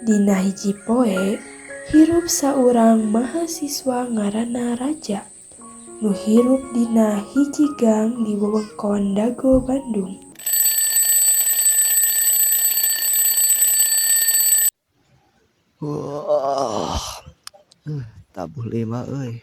Dina hiji poe, hirup saurang mahasiswa ngaranna Raja, nu hirup dina hiji gang di wewengkon Dago, Bandung. Wah, tabuh lima euy.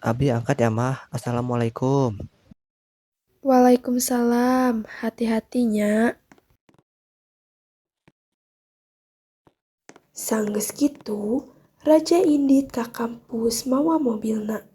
Abi angkat ya mah. Assalamualaikum. Waalaikumsalam, hati-hati nya. Sanggeus kitu, Raja indit ka kampus mawa mobilna.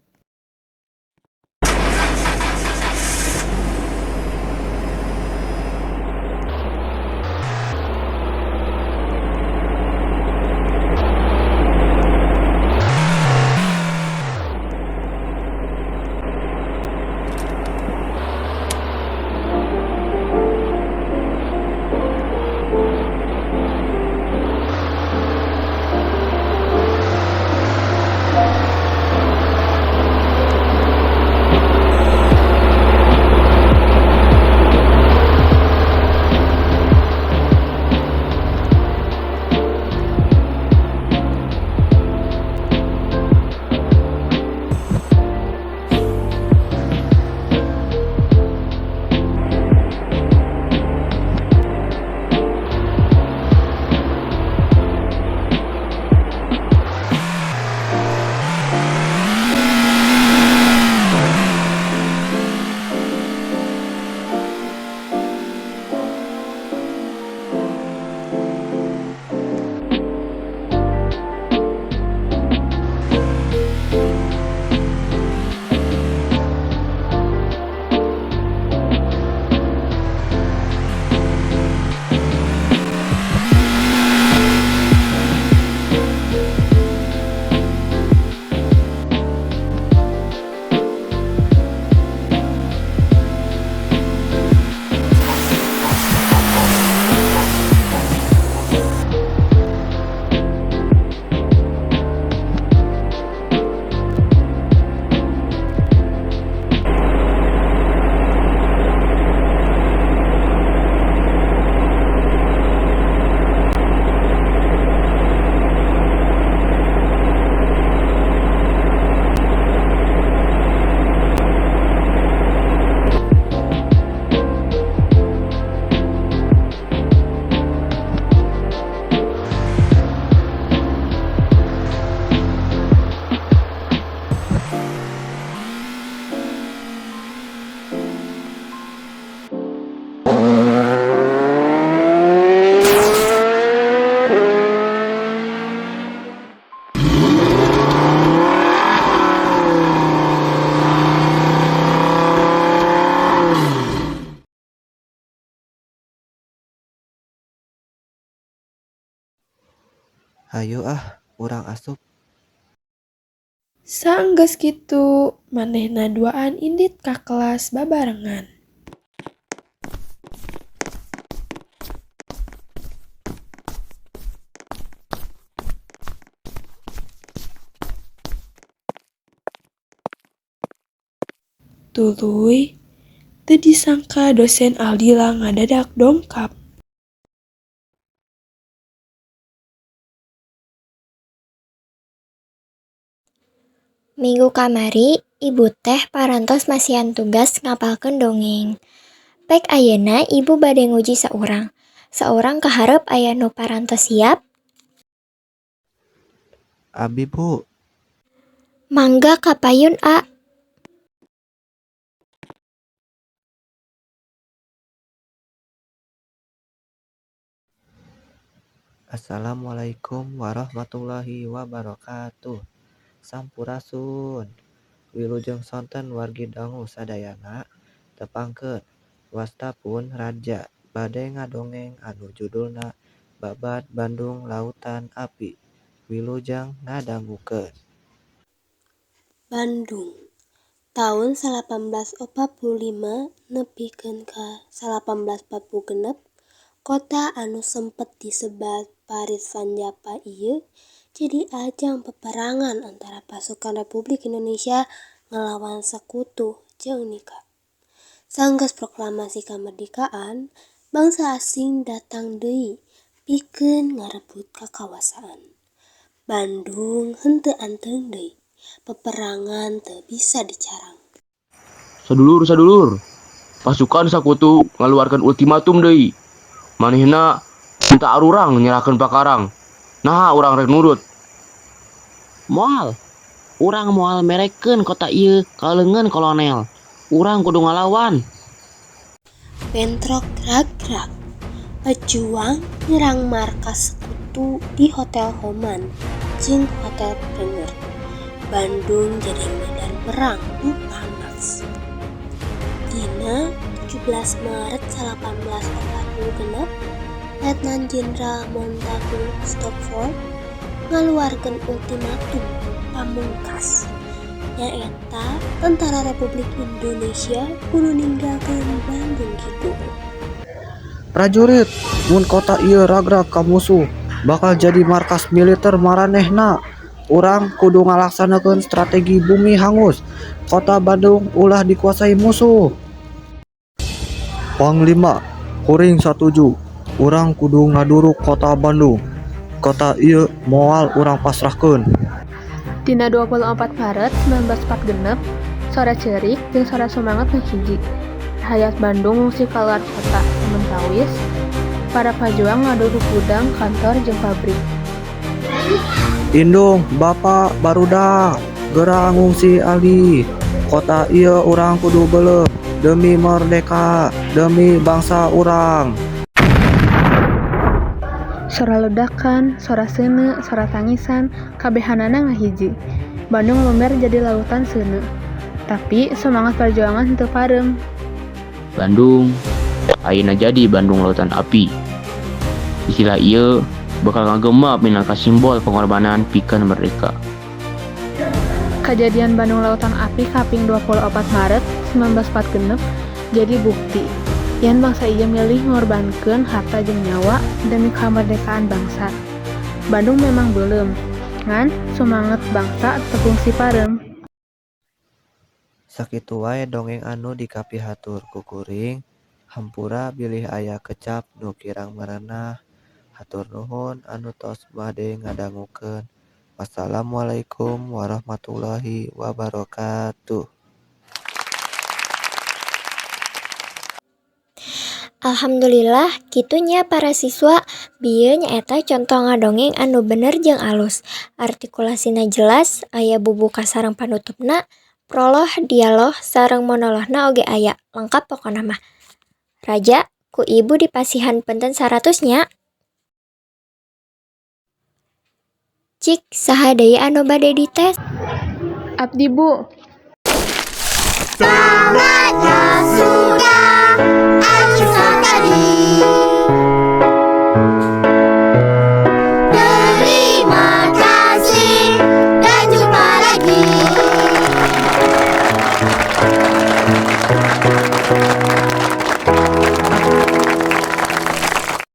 Hayu ah, urang asup. Saenggeus kitu, manehna duaan indit ka kelas babarengan. Tuluy, teu disangka dosen Aldila ngadadak dongkap. Minggu kamari ibu teh parantos masihan tugas ngapalkeun dongeng. Pek ayeuna ibu bade nguji saurang. Saurang kaharep aya nu parantos siap? Abi, Bu. Mangga ka payun, A. Assalamualaikum warahmatullahi wabarakatuh. Sampurasun. Wilujeng sonten wargi dangu sadayana, tepangkeun wasta pun Raja bade ngadongeng anu judulna Babad Bandung Lautan Api. Wilujeng ngadangukeun. Bandung, Taun 1845 nepikeun ka 1846, kota anu sempet disebat Parit Van Java ieu jadi ajang peperangan antara pasukan Republik Indonesia ngalawan Sekutu jeung NICA. Sanggeus proklamasi kamerdekaan, bangsa asing datang deui pikeun ngarebut kakawasaan. Bandung henteu anteng deui, peperangan teu bisa dicarang. Sadulur-sadulur, pasukan Sakutu ngaluarkeun ultimatum deui. Manehna minta arurang nyerahkeun Pakarang. Naha urang rek nurut? Moal. Urang moal merekeun kota ieu ka leungeun kolonel. Urang kudu ngalawan. Bentrok ragrag, pejuang nyerang markas Sekutu di Hotel Homan jeung Hotel Prenger. Bandung jadi medan perang nu panas. Dina 17 Maret 1846, Letnan Jenderal Montagu Stopford ngaluarkeun ultimatum pamungkas, nyaeta Tentara Republik Indonesia kudu ninggalkeun Bandung Kidul. Prajurit, mun kota ieu ragrag ka musuh, bakal jadi markas militer maranehna. Urang kudu ngalaksanakeun strategi bumi hangus. Kota Bandung ulah dikuasai musuh. Panglima, kuring satuju. Urang kudu ngaduruk kota Bandung. Kota ieu moal urang pasrahkeun. Dina 24 Maret 1946, sora ceurik jeung sora sumanget ngahiji. Rahayat Bandung ngungsi kaluar kota, samentawis para pajuang ngaduruk gudang, kantor, jeung pabrik. Indung, Bapak, barudak, geura ngungsi alih. Kota ieu urang kudu beuleum demi merdeka, demi bangsa urang. Sora ledakan, sora seuneu, sora tangisan, kabehanana ngahiji. Bandung lumer jadi lautan seuneu. Tapi semangat perjuangan henteu pareum. Bandung ayeuna jadi Bandung Lautan Api. Istilah ieu bakal ngagema minangka simbol pengorbanan pikeun merdeka. Kajadian Bandung Lautan Api kaping 24 Maret 1946 jadi bukti yen bangsa ieu milih ngorbankeun harta jeung nyawa demi kamerdekaan bangsa. Bandung memang beuleum, ngan sumanget bangsa teu kungsi pareum. Sakitu wae dongeng anu dikapihatur ku kuring, hampura bilih aya kecap nu kirang merenah. Hatur nuhun anu tos bade ngadangukeun. Wassalamualaikum warahmatullahi wabarakatuh. Alhamdulillah kitu nya para siswa, bieu nyaeta conto ngadongeng anu bener jeung alus. Artikulasina jelas, aya bubuka sareng panutupna, prolog, dialog, sareng monologna oge aya, lengkap pokona mah. Raja, ku ibu dipasihan penten 100 nya. Cik, saha deui anu bade dites? Abdi, Bu. Tamatnya sudah acu.